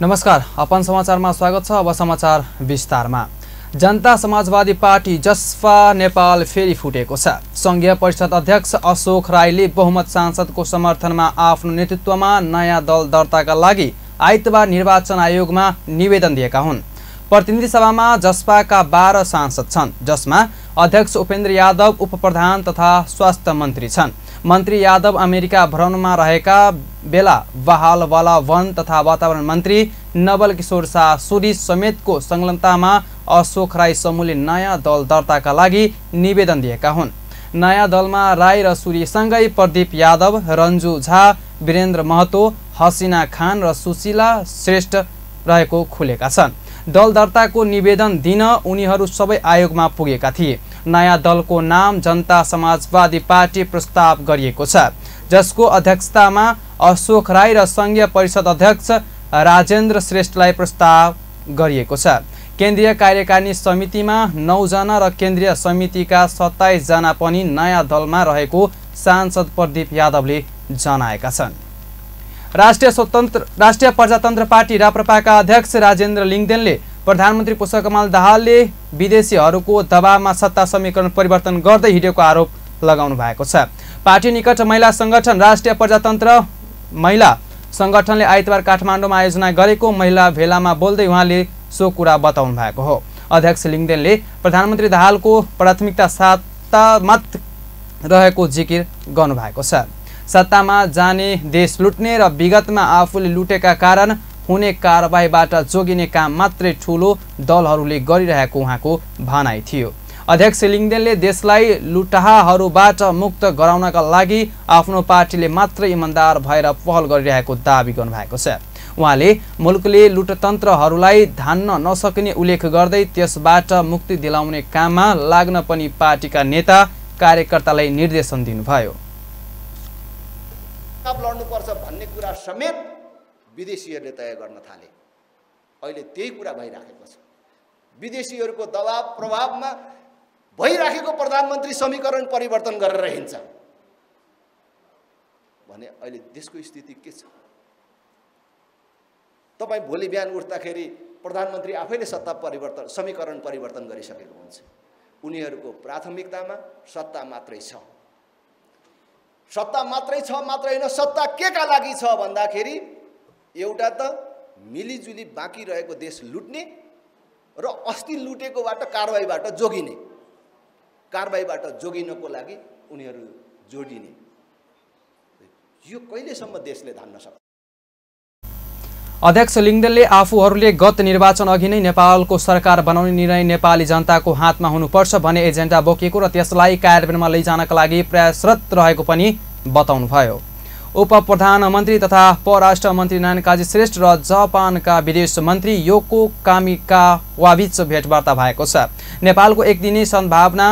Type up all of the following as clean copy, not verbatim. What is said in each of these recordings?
नमस्कार, अपन समाचारमा स्वागत छ। अब समाचार विस्तारमा। जनता समाजवादी पार्टी जसपा नेपाल फेरि फुटेको छ। संघीय परिषद अध्यक्ष अशोक राईले बहुमत सांसदको समर्थनमा आफ्नो नेतृत्वमा नयाँ दल दर्ताका लागि आइतबार निर्वाचन आयोगमा निवेदन दिएका हुन्। प्रतिनिधि सभामा जसपाका 12 सांसद छन्, जसमा अध्यक्ष उपेन्द्र यादव, उपप्रधान तथा स्वास्थ्य मन्त्री छन्। मन्त्री यादव अमेरिका भ्रमणमा रहेका बेला बहालवाला वन तथा वातावरण मन्त्री नवल किशोर शाह सुरी समेतको संलग्नतामा अशोक राई समूहले नयाँ दल दर्ताका लागि निवेदन दिएका हुन्। नयाँ दलमा राई र सुरीसँगै प्रदीप यादव, रन्जु झा, वीरेन्द्र महतो, हसिना खान र सुशीला श्रेष्ठ रहेको खुलेका छन्। दल दर्ताको निवेदन दिन उनीहरू सबै आयोगमा पुगेका थिए। नयाँ दलको नाम जनता समाजवादी पार्टी प्रस्ताव गरिएको छ, जसको अध्यक्षतामा अशोक राई र संघीय परिषद अध्यक्ष राजेन्द्र श्रेष्ठलाई प्रस्ताव गरिएको छ। केन्द्रीय कार्यकारिणी समितिमा 9 जना र केन्द्रीय समितिका 27 जना पनि नयाँ दलमा रहेको सांसद प्रदीप यादवले जनाएका छन्। राष्ट्रिय प्रजातन्त्र पार्टी राप्रपाका अध्यक्ष राजेन्द्र लिङदेनले प्रधानमन्त्री पुष्पकमल दाहालले विदेशीहरूको दबावमा सत्ता समीकरण परिवर्तन गर्दै हिँडेको आरोप लगाउनु भएको छ। पार्टी निकट महिला संगठन राष्ट्रिय प्रजातन्त्र महिला संगठनले आइतबार काठमाडौँमा आयोजना गरेको महिला भेलामा बोल्दै उहाँले सो कुरा बताउनु भएको हो। अध्यक्ष लिङदेनले प्रधानमन्त्री दाहालको प्राथमिकता सत्तामत रहेको जिकिर गर्नुभएको छ। सत्तामा जाने देश लुट्ने र विगतमा आफूले लुटेका कारण हुने कारबाहीबाट जोगिने काम मात्रै ठूलो दलहरूले गरिरहेको उहाँको भनाइ थियो। अध्यक्ष लिङदेनले देशलाई लुटाहाहरूबाट मुक्त गराउनका लागि आफ्नो पार्टीले मात्र इमानदार भएर पहल गरिरहेको दाबी गर्नुभएको छ। उहाँले मुलुकले लुटतन्त्रहरूलाई धान्न नसक्ने उल्लेख गर्दै त्यसबाट मुक्ति दिलाउने काममा लाग्न पनि पार्टीका नेता कार्यकर्तालाई निर्देशन दिनुभयो। लड्नुपर्छ भन्ने कुरा समेत विदेशीहरूले तय गर्न थाले। अहिले त्यही कुरा भइराखेको छ। विदेशीहरूको दबाव प्रभावमा भइराखेको प्रधानमन्त्री समीकरण परिवर्तन गरेर हिँड्छ भने अहिले देशको स्थिति के छ? तपाईँ भोलि बिहान उठ्दाखेरि प्रधानमन्त्री आफैले सत्ता परिवर्तन समीकरण परिवर्तन गरिसकेको हुन्छ। उनीहरूको प्राथमिकतामा सत्ता मात्रै छ। सत्ता मात्रै छ मात्रै होइन, सत्ता के का लागि छ भन्दाखेरि एउटा त मिलिजुली बाँकी रहेको देश लुट्ने र अस्ति लुटेकोबाट कारबाहीबाट जोगिने, कारबाहीबाट जोगिनको लागि उनीहरू जोडिने। यो कहिलेसम्म देशले धान्न सक्छ? अध्यक्ष लिङदेनले आफूहरूले गत निर्वाचन अघि नै नेपालको सरकार बनाउने निर्णय नेपाली जनताको हातमा हुनुपर्छ भन्ने एजेन्डा बोकेको र त्यसलाई कार्यान्वयनमा लैजानका लागि प्रयासरत रहेको पनि बताउनुभयो। उप प्रधानमन्त्री तथा परराष्ट्र मन्त्री नारायण काजी श्रेष्ठ र जापानका विदेश मन्त्री योको कामिकावाबीच भेटवार्ता भएको छ। नेपालको एक दिने सद्भावना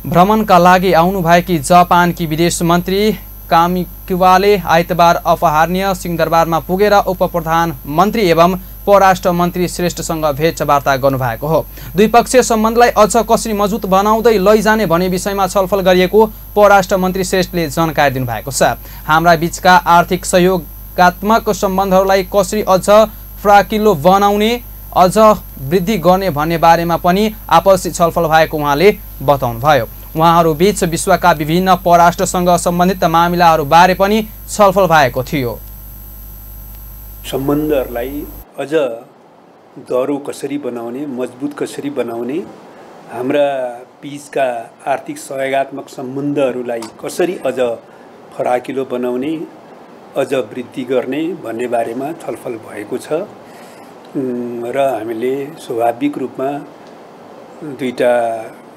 भ्रमणका लागि आउनुभएकी जापानकी विदेश मन्त्री कामिकावाले आइतबार अपराह्न सिंहदरबारमा पुगेर उप प्रधानमन्त्री एवं परराष्ट्र मन्त्री श्रेष्ठसँग भेटवार्ता गर्नुभएको हो। द्विपक्षीय सम्बन्धलाई अझ कसरी मजबुत बनाउँदै लैजाने भन्ने विषयमा छलफल गरिएको परराष्ट्र मन्त्री श्रेष्ठले जानकारी दिनुभएको छ। हाम्रा बीचका आर्थिक सहयोगात्मक सम्बन्धहरूलाई कसरी अझ फराकिलो बनाउने, अझ वृद्धि गर्ने भन्ने बारेमा पनि आपसी छलफल भएको उहाँले बताउनुभयो। उहाँहरू बीच विश्वका विभिन्न परराष्ट्रसँग सम्बन्धित मामिलाहरू बारे पनि छलफल भएको थियो। सम्बन्धहरूलाई अझ दह्रो कसरी बनाउने, मजबुत कसरी बनाउने, हाम्रा बीचका आर्थिक सहयोगात्मक सम्बन्धहरूलाई कसरी अझ फराकिलो बनाउने, अझ वृद्धि गर्ने भन्ने बारेमा छलफल भएको छ र हामीले स्वाभाविक रूपमा दुईटा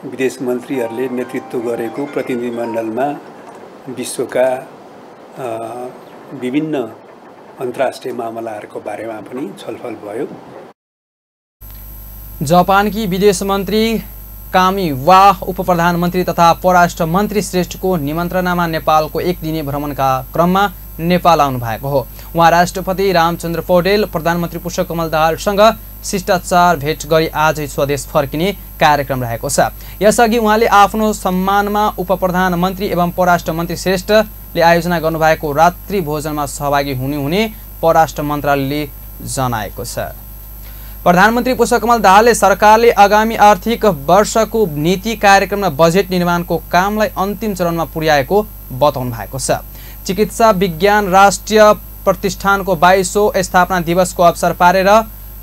विदेश मन्त्रीहरूले नेतृत्व गरेको प्रतिनिधिमण्डलमा विश्वका विभिन्न अन्तर्राष्ट्रिय मामलाहरूको बारेमा पनि छलफल भयो। जापानकी विदेश मन्त्री कामिवा उप प्रधानमन्त्री तथा परराष्ट्र मन्त्री श्रेष्ठको निमन्त्रणामा नेपालको एक दिने भ्रमणका क्रममा नेपाल आउनु भएको हो। उहाँ राष्ट्रपति रामचन्द्र पौडेल, प्रधानमन्त्री पुष्पकमल दाहालसँग शिष्टाचार भेट गरी आजै स्वदेश फर्किने कार्यक्रम रहेको छ। यसअघि उहाँले आफ्नो सम्मानमा उप प्रधानमन्त्री एवं परराष्ट्र मन्त्री श्रेष्ठले आयोजना गर्नुभएको रात्रि भोजनमा सहभागी हुने परराष्ट्र मन्त्रालयले जनाएको छ। प्रधानमन्त्री पुष्पकमल दाहालले सरकारले आगामी आर्थिक वर्षको नीति कार्यक्रम र बजेट निर्माणको कामलाई अन्तिम चरणमा पुर्याएको बताउनु भएको छ। चिकित्सा विज्ञान राष्ट्रिय प्रतिष्ठानको 22औं स्थापना दिवसको अवसर पारेर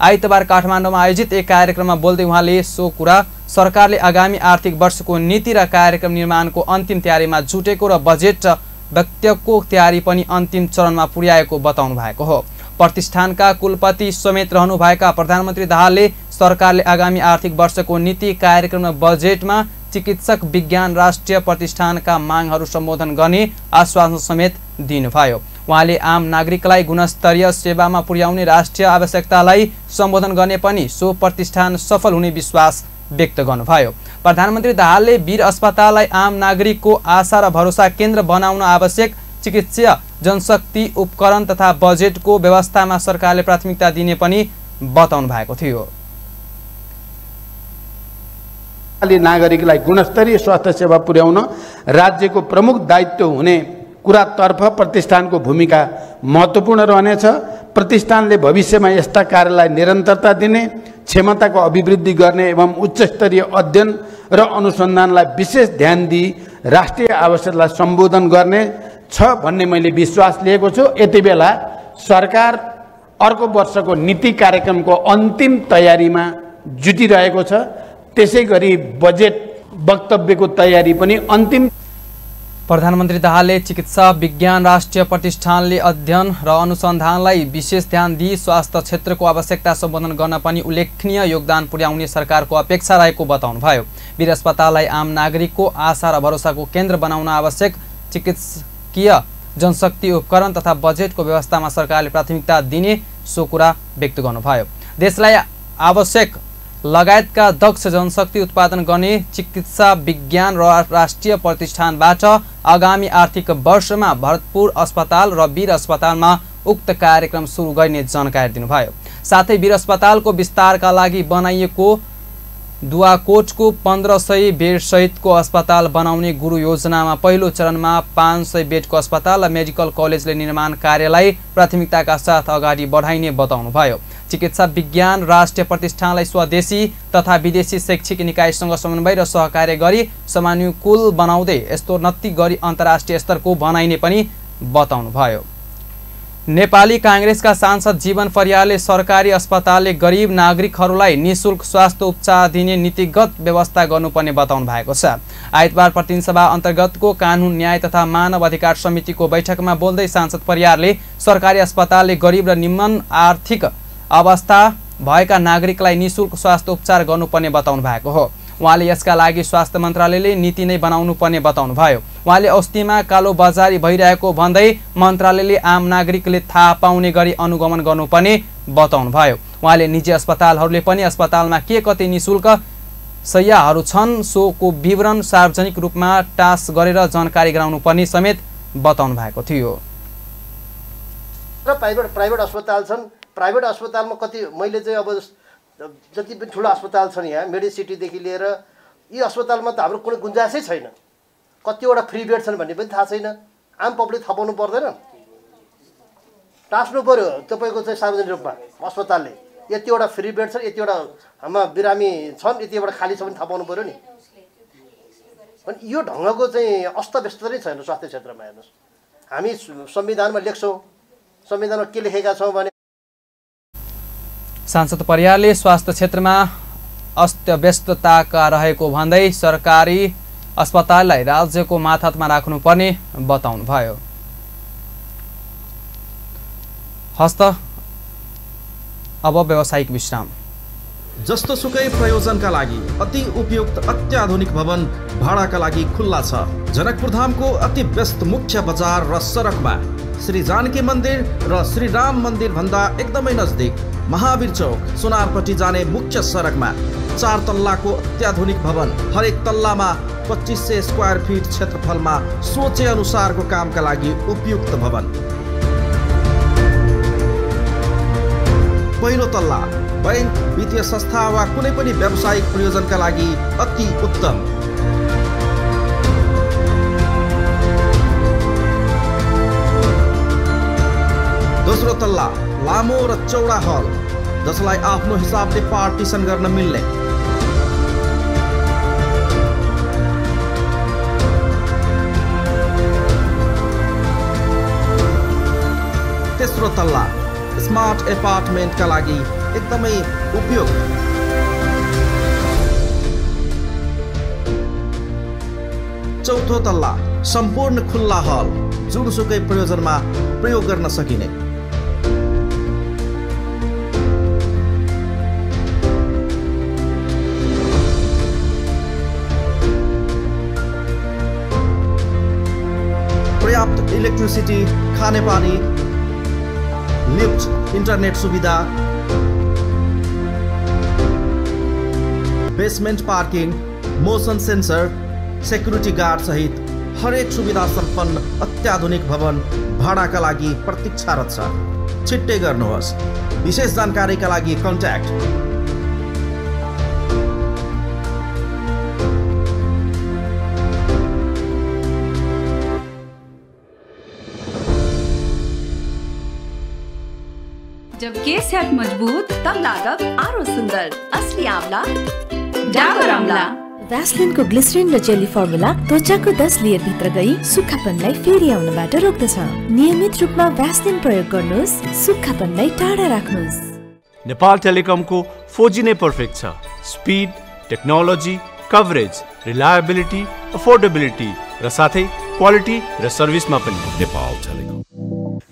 आइतबार काठमाडौँमा आयोजित एक कार्यक्रममा बोल्दै उहाँले सो कुरा सरकारले आगामी आर्थिक वर्षको नीति र कार्यक्रम निर्माणको अन्तिम तयारीमा जुटेको र बजेट व्यक्तिको तयारी पनि अन्तिम चरणमा पुर्याएको बताउनु भएको हो। प्रतिष्ठानका कुलपति समेत रहनुभएका प्रधानमन्त्री दाहालले सरकारले आगामी आर्थिक वर्षको नीति कार्यक्रम र बजेटमा चिकित्सक विज्ञान राष्ट्रिय प्रतिष्ठानका मागहरू सम्बोधन गर्ने आश्वासन समेत दिनुभयो। उहाँले आम नागरिकलाई गुणस्तरीय सेवामा पुर्याउने राष्ट्रिय आवश्यकतालाई सम्बोधन गर्ने पनि सो प्रतिष्ठान सफल हुने विश्वास व्यक्त गर्नुभयो। प्रधानमन्त्री दाहालले वीर अस्पताललाई आम नागरिकको आशा र भरोसा केन्द्र बनाउन आवश्यक चिकित्सीय जनशक्ति उपकरण तथा बजेटको व्यवस्थामा सरकारले प्राथमिकता दिने पनि बताउनु भएको थियो। नागरिकलाई गुणस्तरीय स्वास्थ्य सेवा पुर्याउन राज्यको प्रमुख दायित्व हुने कुरातर्फ प्रतिष्ठानको भूमिका महत्त्वपूर्ण रहनेछ। प्रतिष्ठानले भविष्यमा यस्ता कार्यलाई निरन्तरता दिने, क्षमताको अभिवृद्धि गर्ने एवं उच्चस्तरीय अध्ययन र अनुसन्धानलाई विशेष ध्यान दिई राष्ट्रिय आवश्यकतालाई सम्बोधन गर्ने छ भन्ने मैले विश्वास लिएको छु। यति बेला सरकार अर्को वर्षको नीति कार्यक्रमको अन्तिम तयारीमा जुटिरहेको छ। त्यसैगरी बजेट वक्तव्यको तयारी पनि अन्तिम। प्रधानमन्त्री दाहालले चिकित्सा विज्ञान राष्ट्रिय प्रतिष्ठानले अध्ययन र अनुसन्धानलाई विशेष ध्यान दिई स्वास्थ्य क्षेत्रको आवश्यकता सम्बोधन गर्न पनि उल्लेखनीय योगदान पुर्याउने सरकारको अपेक्षा रहेको बताउनुभयो। वीर अस्पताललाई आम नागरिकको आशा र भरोसाको केन्द्र बनाउन आवश्यक चिकित्सकीय जनशक्ति उपकरण तथा बजेटको व्यवस्थामा सरकारले प्राथमिकता दिने सो कुरा व्यक्त गर्नुभयो। देशलाई आवश्यक लगायतका दक्ष जनशक्ति उत्पादन गर्ने चिकित्सा विज्ञान र राष्ट्रिय प्रतिष्ठानबाट आगामी आर्थिक वर्षमा भरतपुर अस्पताल र वीर अस्पतालमा उक्त कार्यक्रम सुरु गर्ने जानकारी दिनुभयो। साथै वीर अस्पतालको विस्तारका लागि बनाइएको दुवाकोटको 1500 बेड सहितको अस्पताल बनाउने गुरु योजनामा पहिलो चरणमा 500 बेडको अस्पताल र मेडिकल कलेजले निर्माण कार्यलाई प्राथमिकताका साथ अगाडि बढाइने बताउनुभयो। चिकित्सा विज्ञान राष्ट्रिय प्रतिष्ठानलाई स्वदेशी तथा विदेशी शैक्षिक निकायसँग समन्वय र सहकार्य गरी समानुकूल बनाउँदै स्तरोन्नति गरी अन्तर्राष्ट्रिय स्तरको बनाइने पनि बताउनुभयो। नेपाली कांग्रेसका सांसद जीवन परियारले सरकारी अस्पतालले गरिब नागरिकहरूलाई निःशुल्क स्वास्थ्य उपचार दिने नीतिगत व्यवस्था गर्नुपर्ने बताउनु भएको छ। आइतबार प्रतिनिधि सभा अन्तर्गतको कानुन न्याय तथा मानव अधिकार समितिको बैठकमा बोल्दै सांसद परियारले सरकारी अस्पतालले गरिब र निम्न आर्थिक अवस्था भएका नागरिकलाई निःशुल्क स्वास्थ्य उपचार गर्नुपर्ने बताउनु भएको हो। उहाँले यसका लागि स्वास्थ्य मन्त्रालयले नीति नै बनाउनु पर्ने बताउनुभयो। उहाँले औषधिमा कालो बजारी भइरहेको भन्दै मन्त्रालयले आम नागरिकले थाहा पाउने गरी अनुगमन गर्नुपर्ने बताउनुभयो। उहाँले निजी अस्पतालहरूले पनि अस्पतालमा के कति निःशुल्क शय्याहरू छन् सोको विवरण सार्वजनिक रूपमा टास गरेर जानकारी गराउनु पर्ने समेत बताउनु भएको थियो। र प्राइभेट अस्पताल छन्, प्राइभेट अस्पतालमा कति मैले चाहिँ अब जति पनि ठुलो अस्पताल छन् यहाँ मेडिसिटीदेखि लिएर यी अस्पतालमा त हाम्रो कुनै गुन्जाइसै छैन। कतिवटा फ्री बेड छन् भन्ने पनि थाहा छैन। आम पब्लिक थपाउनु पर्दैन, टाँस्नु पर्यो तपाईँको चाहिँ सार्वजनिक रूपमा अस्पतालले यतिवटा फ्री बेड छन्, यतिवटा हाम्रा बिरामी छन्, यतिवटा खाली छ भने थपाउनु पर्यो नि। अनि यो ढङ्गको चाहिँ अस्तव्यस्त नै छैन स्वास्थ्य क्षेत्रमा। हेर्नुहोस्, हामी संविधानमा लेख्छौँ, संविधानमा के लेखेका छौँ भने सांसद परियारले स्वास्थ्य क्षेत्रमा अस्तव्यस्तता रहेको भन्दै सरकारी अस्पताललाई राज्यको मातहतमा राख्नुपर्ने बताउनुभयो। हस्त अब व्यावसायिक विश्राम। जस्तो सुकै प्रयोजनका लागि अति उपयुक्त अत्याधुनिक भवन भाडाका लागि खुल्ला छ। जनकपुर धामको अति व्यस्त मुख्य बजार र सडकमा श्री जानकी मन्दिर र श्री राम मन्दिर भन्दा एकदमै नजिक महावीर चौक सुनारपट्टि जाने मुख्य सडकमा 4 तल्लाको अत्याधुनिक भवन, हरेक तल्लामा 2500 स्क्वायर फिट क्षेत्रफलमा सोचे अनुसारको कामका लागि उपयुक्त भवन। पहिलो तल्ला बैंक, वित्तीय संस्था वा कुनै पनि व्यावसायिक प्रयोजनका लागि अति उत्तम। दोस्रो तल्ला लामो र चौडा हल जसलाई आफ्नो हिसाबले पार्टिसन गर्न मिल्ने। तेस्रो तल्ला स्मार्ट एपार्टमेन्टका लागि एकदमै उपयुक्त। चौथो तल्ला सम्पूर्ण खुल्ला हल जुनसुकै प्रयोजनमा प्रयोग गर्न सकिने। पर्याप्त इलेक्ट्रिसिटी, खानेपानी, लिफ्ट, इन्टरनेट सुविधा, basement parking, motion sensor, security guard सहित हरेक सुविधा सम्पन्न अत्याधुनिक भवन भाडाका लागि प्रतीक्षारत छ। छिट्टै गर्नुहोस्। विशेष जानकारीका लागि कन्ट्याक्ट जब केस सेहत मजबूत तब लागत आरो सुंदर। असली आंवला डाबर आंवला। भ्यासलिनको ग्लिसरिन र जेली फर्मुला त्वचाको 10 लेयर भित्र गई सुक्खापनलाई फेरि आउनबाट रोक्दछ। नियमित रूपमा भ्यासलिन प्रयोग गर्नुहोस्, सुक्खापनलाई टाढा राख्नुहोस्। नेपाल टेलिकमको 4G नै पर्फेक्ट छ। Speed, technology, coverage, reliability, affordability र साथै क्वालिटी र सर्भिसमा पनि नेपाल टेलिकम।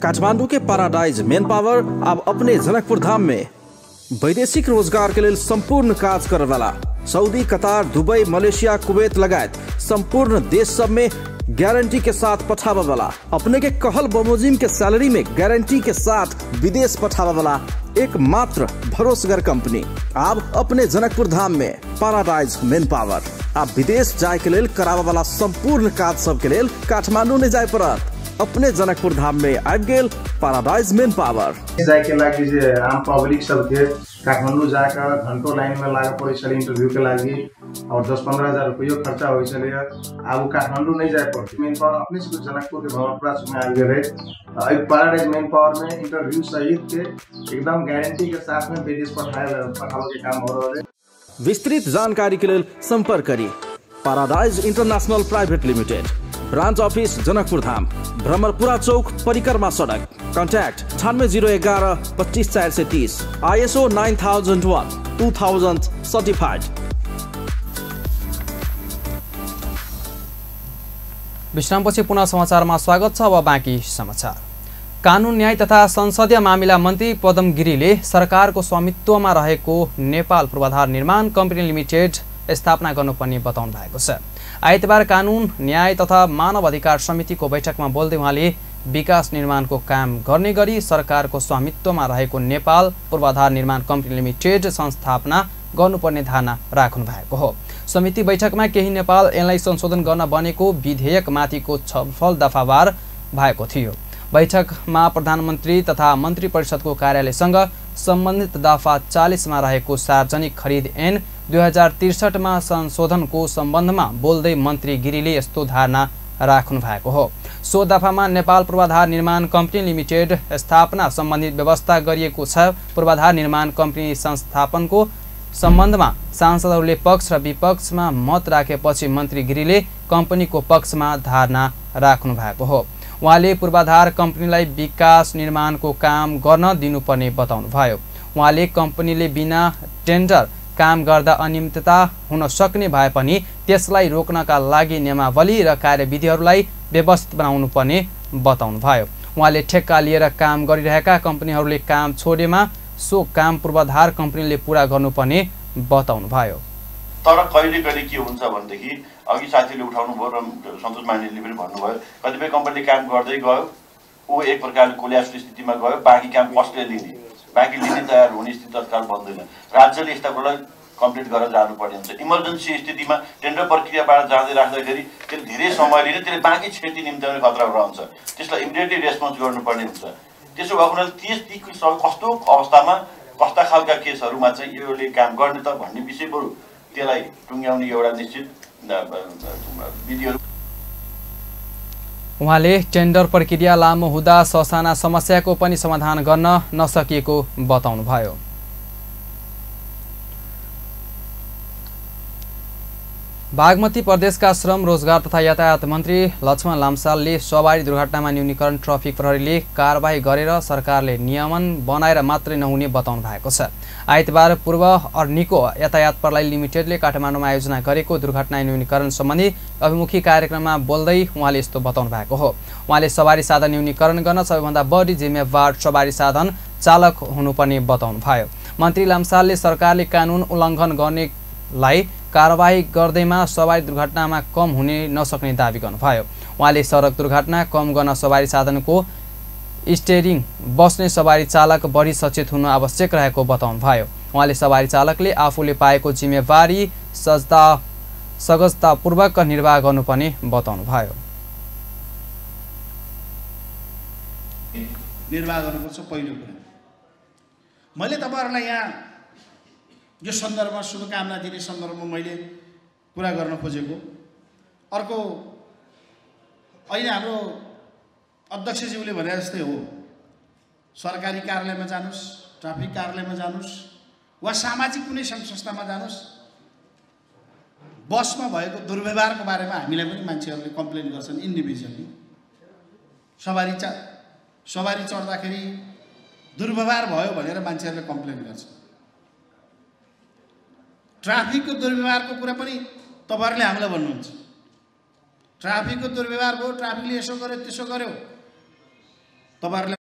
काठमांडू के पैराडाइज मेन पावर अब अपने जनकपुर धाम में वैदेशिक रोजगार के लिए संपूर्ण काज करे वाला Saudi, Qatar, Dubai, Malaysia, Kuwait लगायत संपूर्ण देश सब में गारंटी के साथ पठावा वाला, अपने के कहल बमोजिम के सैलरी में गारंटी के साथ विदेश पठावा वाला एकमात्र भरोसेगर कंपनी अब अपने जनकपुर धाम में पैराडाइज मेन पावर। आप विदेश जाए के लिए करावा वाला संपूर्ण काज सब के लिए काठमांडू नहीं जाए पड़त। अपने जनकपुर धाम में आबि गेल पैराडाइज मेन पावर। जाए के लागि जे आम पब्लिक सब के काठमांडू जाकर घंटों लाइन में लागे पड़े छले इंटरव्यू के लागि और 10-15 हजार रुपया खर्चा होय छले। अब काठमांडू नहीं जाए पड़ते। मेन पावर अपने से जनकपुर के भवनपुरा में आ गए। पैराडाइज मेन पावर में इंटरव्यू सहित के एकदम गारंटी के साथ में विदेश पठावे के काम हो रहा है। विस्तृत जानकारी के लिए संपर्क करिए paradise international private limited, branch office Janakpur Dham, Bhramarpura Chowk, Parikrama सड़क। Contact 9801-25-430, ISO 9001-2000 certified. विश्रामपछि पुनः समाचारमा स्वागत छ। अब बाँकी समाचार। कानुन न्याय तथा संसदीय मामिला मन्त्री पदम गिरीले सरकारको स्वामित्वमा रहेको नेपाल पूर्वाधार निर्माण कम्पनी लिमिटेड स्थापना गर्नुपर्ने बताउनु भएको छ। आइतबार कानुन न्याय तथा मानव अधिकार समितिको बैठकमा बोल्दै उहाँले विकास निर्माणको काम गर्ने गरी सरकारको स्वामित्वमा रहेको नेपाल पूर्वाधार निर्माण कम्पनी लिमिटेड संस्थापना गर्नुपर्ने धारणा राख्नु भएको हो। समिति बैठकमा केही नेपाल ऐनलाई संशोधन गर्न बनेको विधेयकमाथिको छलफल दफावार भएको थियो। बैठकमा प्रधानमन्त्री तथा मन्त्री परिषदको कार्यालयसँग सम्बन्धित दफा 40 मा रहेको सार्वजनिक खरिद ऐन 2063 मा संशोधनको सम्बन्धमा बोल्दै मन्त्री गिरीले यस्तो धारणा राख्नु भएको हो। सो दफामा नेपाल पूर्वाधार निर्माण कम्पनी लिमिटेड स्थापना सम्बन्धित व्यवस्था गरिएको छ। पूर्वाधार निर्माण कम्पनी संस्थापनको सम्बन्धमा सांसदहरूले पक्ष र विपक्षमा मत राखेपछि मन्त्री गिरीले कम्पनीको पक्षमा धारणा राख्नु भएको हो। उहाँले पूर्वाधार कम्पनीलाई विकास निर्माणको काम गर्न दिनुपर्ने बताउनुभयो। उहाँले कम्पनीले बिना टेन्डर काम गर्दा अनियमितता हुन सक्ने भए पनि त्यसलाई रोक्नका लागि नियमावली र कार्यविधिहरूलाई व्यवस्थित बनाउनु पर्ने बताउनुभयो। उहाँले ठेक्का लिएर काम गरिरहेका कम्पनीहरूले काम छोडेमा सो काम पूर्वाधार कम्पनीले पूरा गर्नुपर्ने बताउनुभयो। तर कहिले कहिले के हुन्छ भनेदेखि अघि साथीले उठाउनु भयो र सन्तोष मान्यले पनि भन्नुभयो, कतिपय कम्पनीले काम गर्दै गयो, ऊ एक प्रकारले कोल्याप्स स्थितिमा गयो, बाँकी काम कसले लिने, बाँकी लिने तयार हुने स्थिति तत्काल बन्दैन। राज्यले यस्ता कुरालाई कम्प्लिट गरेर जानुपर्ने हुन्छ। इमर्जेन्सी स्थितिमा टेन्डर प्रक्रियाबाट जाँदै राख्दाखेरि त्यसले धेरै समय लिने, त्यसले बाँकी क्षति निम्त्याउने खतरा रहन्छ। त्यसलाई इमिडिएटली रेस्पोन्स गर्नुपर्ने हुन्छ। त्यसो भएको हुनाले ती कस्तो अवस्थामा कस्ता खालका केसहरूमा चाहिँ योले काम गर्ने त भन्ने विषय बरु त्यसलाई टुङ्ग्याउने एउटा निश्चित विधिहरू। उहाँले टेन्डर प्रक्रिया लामो हुँदा ससाना समस्याको पनि समाधान गर्न नसकिएको बताउनुभयो। बागमती प्रदेशका श्रम रोजगार तथा यातायात मन्त्री लक्ष्मण लामसालले सवारी दुर्घटनामा न्यूनीकरण ट्राफिक प्रहरीले कारबाही गरेर सरकारले नियमन बनाएर मात्रै नहुने बताउनु भएको छ। आइतबार पूर्व अर्निको यातायात प्रणाली लिमिटेडले काठमाडौँमा आयोजना गरेको दुर्घटना न्यूनीकरण सम्बन्धी अभिमुखी कार्यक्रममा बोल्दै उहाँले यस्तो बताउनु भएको हो। उहाँले सवारी साधन न्यूनीकरण गर्न सबैभन्दा बढी जिम्मेवार सवारी साधन चालक हुनुपर्ने बताउनु भयो। मन्त्री लामसालले सरकारले कानुन उल्लङ्घन गर्नेलाई कारबाही गर्दैमा सवारी दुर्घटनामा कम हुने नसक्ने दावी गर्नुभयो। उहाँले सडक दुर्घटना कम गर्न सवारी साधनको स्टेरिङ बस्ने सवारी चालक बढी सचेत हुनु आवश्यक रहेको बताउनुभयो। उहाँले सवारी चालकले आफूले पाएको जिम्मेवारी सहजतापूर्वक निर्वाह गर्नुपर्ने बताउनुभयो। निर्वाह गर्नुपर्छ पहिलो कुरा। मैले तपाईहरुलाई यहाँ यो सन्दर्भमा शुभकामना दिने सन्दर्भमा मैले कुरा गर्न खोजेको अर्को अहिले हाम्रो अध्यक्षज्यूले भने जस्तै हो, सरकारी कार्यालयमा जानुस्, ट्राफिक कार्यालयमा जानुस् वा सामाजिक कुनै सङ्घ संस्थामा जानुस्, बसमा भएको दुर्व्यवहारको बारेमा हामीलाई पनि मान्छेहरूले कम्प्लेन गर्छन् इन्डिभिजुअली। सवारी चढ्दाखेरि दुर्व्यवहार भयो भनेर मान्छेहरूले कम्प्लेन गर्छन्। ट्राफिकको दुर्व्यवहारको कुरा पनि तपाईहरुले हामीलाई भन्नुहुन्छ। ट्राफिकको दुर्व्यवहार भयो, ट्राफिकले यसो गर्यो त्यसो गर्यो, तपाईहरुले।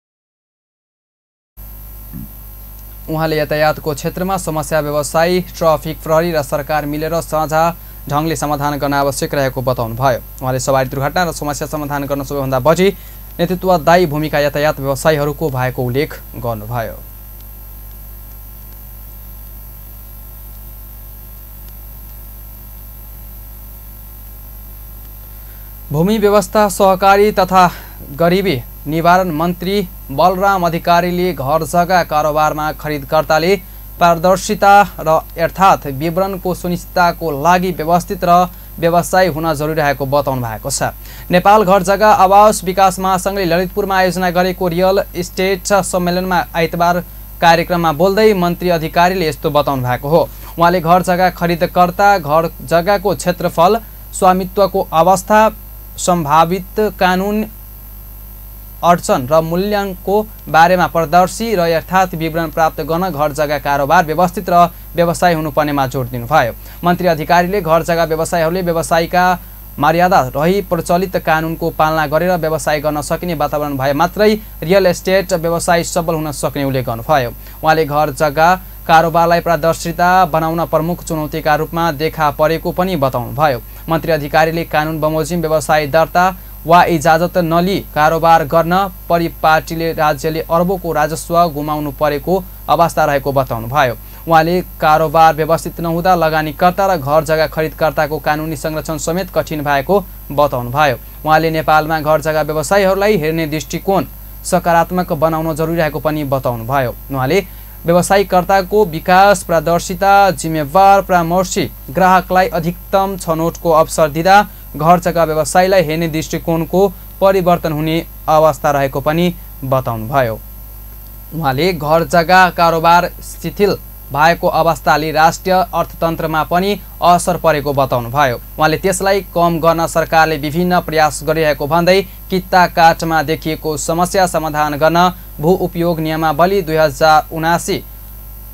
उहाँले यातायातको क्षेत्रमा समस्या व्यवसायी, ट्राफिक प्रहरी र सरकार मिलेर साझा ढङ्गले समाधान गर्न आवश्यक रहेको बताउनुभयो। उहाँले सवारी दुर्घटना र समस्या समाधान गर्न सबैभन्दा बढी नेतृत्वदायी भूमिका यातायात व्यवसायीहरूको भएको उल्लेख गर्नुभयो। भूमि व्यवस्था, सहकारी तथा गरिबी निवारण मन्त्री बलराम अधिकारीले घर जग्गा कारोबारमा खरिदकर्ताले पारदर्शिता र अर्थात् विवरणको सुनिश्चितताको लागि व्यवस्थित र व्यवसायी हुन जरुरी रहेको बताउनु भएको छ। नेपाल घर जग्गा आवास विकास महासङ्घले ललितपुरमा आयोजना गरेको रियल इस्टेट सम्मेलनमा आइतबार कार्यक्रममा बोल्दै मन्त्री अधिकारीले यस्तो बताउनु भएको हो। उहाँले घर जग्गा खरिदकर्ता, घर जग्गाको क्षेत्रफल, स्वामित्वको अवस्था, सम्भावित कानुन अडचन र मूल्याङ्कको बारेमा पारदर्शी र यथार्थ विवरण प्राप्त गर्न घर जग्गा कारोबार व्यवस्थित र व्यवसाय हुनुपर्नेमा जोड दिनुभयो। मन्त्री अधिकारीले घर जग्गा व्यवसायीहरूले व्यवसायका मर्यादा रही प्रचलित कानुनको पालना गरेर व्यवसाय गर्न सकिने वातावरण भए मात्रै रियल एस्टेट व्यवसाय सफल हुन सक्ने उल्लेख गर्नुभयो। उहाँले घर जग्गा कारोबारलाई पारदर्शिता बनाउन प्रमुख चुनौतीका रूपमा देखा परेको पनि बताउनुभयो। मन्त्री अधिकारीले कानुन बमोजिम व्यवसाय दर्ता वा इजाजत नलिई कारोबार गर्न परिपाटीले राज्यले अरबौंको राजस्व गुमाउनु परेको अवस्था रहेको बताउनुभयो। उहाँले कारोबार व्यवस्थित नहुँदा लगानीकर्ता र घर जग्गा खरिदकर्ताको कानुनी संरक्षण समेत कठिन भएको बताउनुभयो। उहाँले नेपालमा घर जग्गा व्यवसायीहरूलाई हेर्ने दृष्टिकोण सकारात्मक बनाउन जरुरी रहेको पनि बताउनुभयो। उहाँले व्यवसायीकर्ताको विकास, पारदर्शिता, जिम्मेवार परामर्शी ग्राहकलाई अधिकतम छनौटको अवसर दिँदा घर जग्गा व्यवसायलाई हेर्ने दृष्टिकोणको परिवर्तन हुने अवस्था रहेको पनि बताउनुभयो। उहाँले घर जग्गा कारोबार शिथिल भएको अवस्थाले राष्ट्रिय अर्थतन्त्रमा पनि असर परेको बताउनुभयो। उहाँले त्यसलाई कम गर्न सरकारले विभिन्न प्रयास गरिरहेको भन्दै कित्ता काटमा देखिएको समस्या समाधान गर्न भू उपयोग नियमावली 2079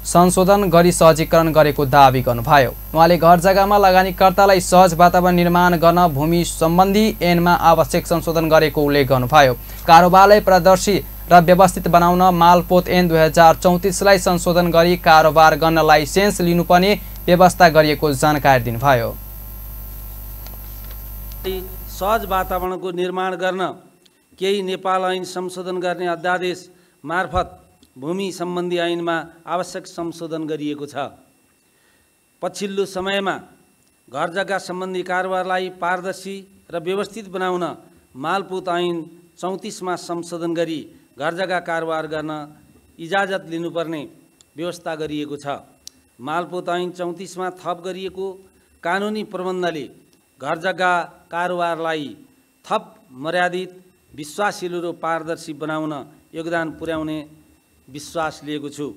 संशोधन गरी सहजीकरण गरेको दावी गर्नुभयो। उहाँले घर जग्गामा लगानीकर्तालाई सहज वातावरण निर्माण गर्न भूमि सम्बन्धी ऐनमा आवश्यक संशोधन गरेको उल्लेख गर्नुभयो। कारोबारलाई पारदर्शी र व्यवस्थित बनाउन मालपोत ऐन 2034लाई संशोधन गरी कारोबार गर्न लाइसेन्स लिनुपर्ने व्यवस्था गरिएको जानकारी दिनुभयो। सहज वातावरणको निर्माण गर्न केही नेपाल ऐन संशोधन गर्ने अध्यादेश मार्फत भूमि सम्बन्धी ऐनमा आवश्यक संशोधन गरिएको छ। पछिल्लो समयमा घर जग्गा सम्बन्धी कारोबारलाई पारदर्शी र व्यवस्थित बनाउन मालपोत ऐन 34मा संशोधन गरी घर जग्गा कारोबार गर्न इजाजत लिनुपर्ने व्यवस्था गरिएको छ। मालपोत ऐन 34मा थप गरिएको कानुनी प्रबन्धले घर जग्गा कारोबारलाई थप मर्यादित, विश्वासिलो र पारदर्शी बनाउन योगदान पुर्याउने विश्वास लिएको छु।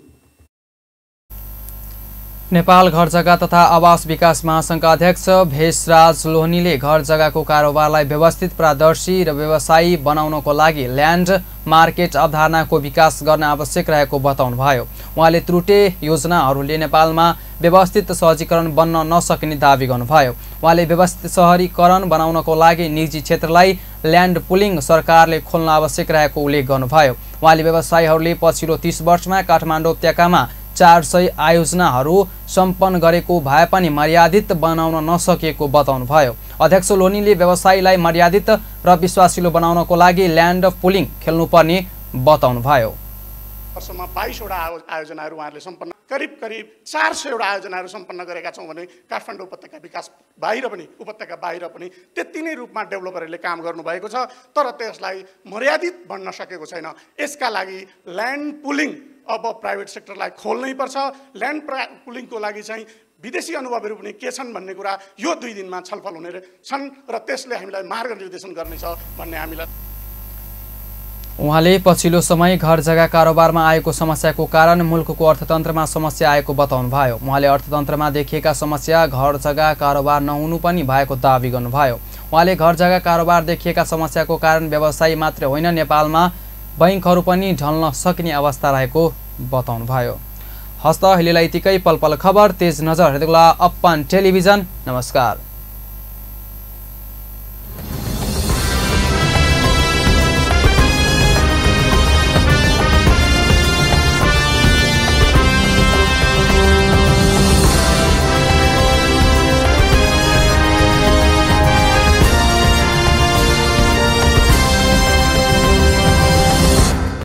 नेपाल घर जग्गा तथा आवास विकास महासङ्घका अध्यक्ष भेषराज लोहनीले घर जग्गाको कारोबारलाई व्यवस्थित, पारदर्शी र व्यवसायी बनाउनको लागि ल्यान्ड मार्केट अवधारणाको विकास गर्न आवश्यक रहेको बताउनुभयो। उहाँले त्रुटे योजनाहरूले नेपालमा व्यवस्थित सहजीकरण बन्न नसक्ने दावी गर्नुभयो। उहाँले व्यवस्थित सहरीकरण बनाउनको लागि निजी क्षेत्रलाई ल्यान्ड पुलिङ सरकारले खोल्न आवश्यक रहेको उल्लेख गर्नुभयो। उहाँले व्यवसायीहरूले पछिल्लो 30 वर्षमा काठमाडौँ उपत्यकामा 400 आयोजनाहरू सम्पन्न गरेको भए पनि मर्यादित बनाउन नसकेको बताउनुभयो। अध्यक्ष लोहनीले व्यवसायीलाई मर्यादित र विश्वासिलो बनाउनको लागि ल्यान्ड पुलिङ खेल्नुपर्ने बताउनुभयो। वर्षमा 22 वटा आयोजनाहरू उहाँहरूले सम्पन्न, करिब 400 वटा आयोजनाहरू सम्पन्न गरेका छौँ भने काठमाडौँ उपत्यका विकास बाहिर पनि, उपत्यका बाहिर पनि त्यति नै रूपमा डेभलपरहरूले काम गर्नुभएको छ, तर त्यसलाई मर्यादित बन्न सकेको छैन। यसका लागि ल्यान्ड पुलिङ अब प्राइभेट सेक्टरलाई खोल्नै पर्छ। ल्यान्ड पुलिङको लागि चाहिँ विदेशी अनुभवहरू पनि के छन् भन्ने कुरा यो 2 दिनमा छलफल हुने छन् र त्यसले हामीलाई मार्गनिर्देशन गर्नेछ भन्ने हामीलाई। उहाँले पछिल्लो समय घर जग्गा कारोबारमा आएको समस्याको कारण मुलुकको अर्थतन्त्रमा समस्या आएको बताउनुभयो। उहाँले अर्थतन्त्रमा देखिएका समस्या घर जग्गा कारोबार नहुनु पनि भएको दावी गर्नुभयो। उहाँले घर जग्गा कारोबार देखिएका समस्याको कारण व्यवसायी मात्र होइन, नेपालमा बैंकहरू पनि ढल्न सक्ने अवस्था रहेको बताउनुभयो। हस्त अहिलेलाई यतिकै। पल पल खबर, तेज नजर हेर्दै गर्नुहोला अपन टेलिभिजन। नमस्कार।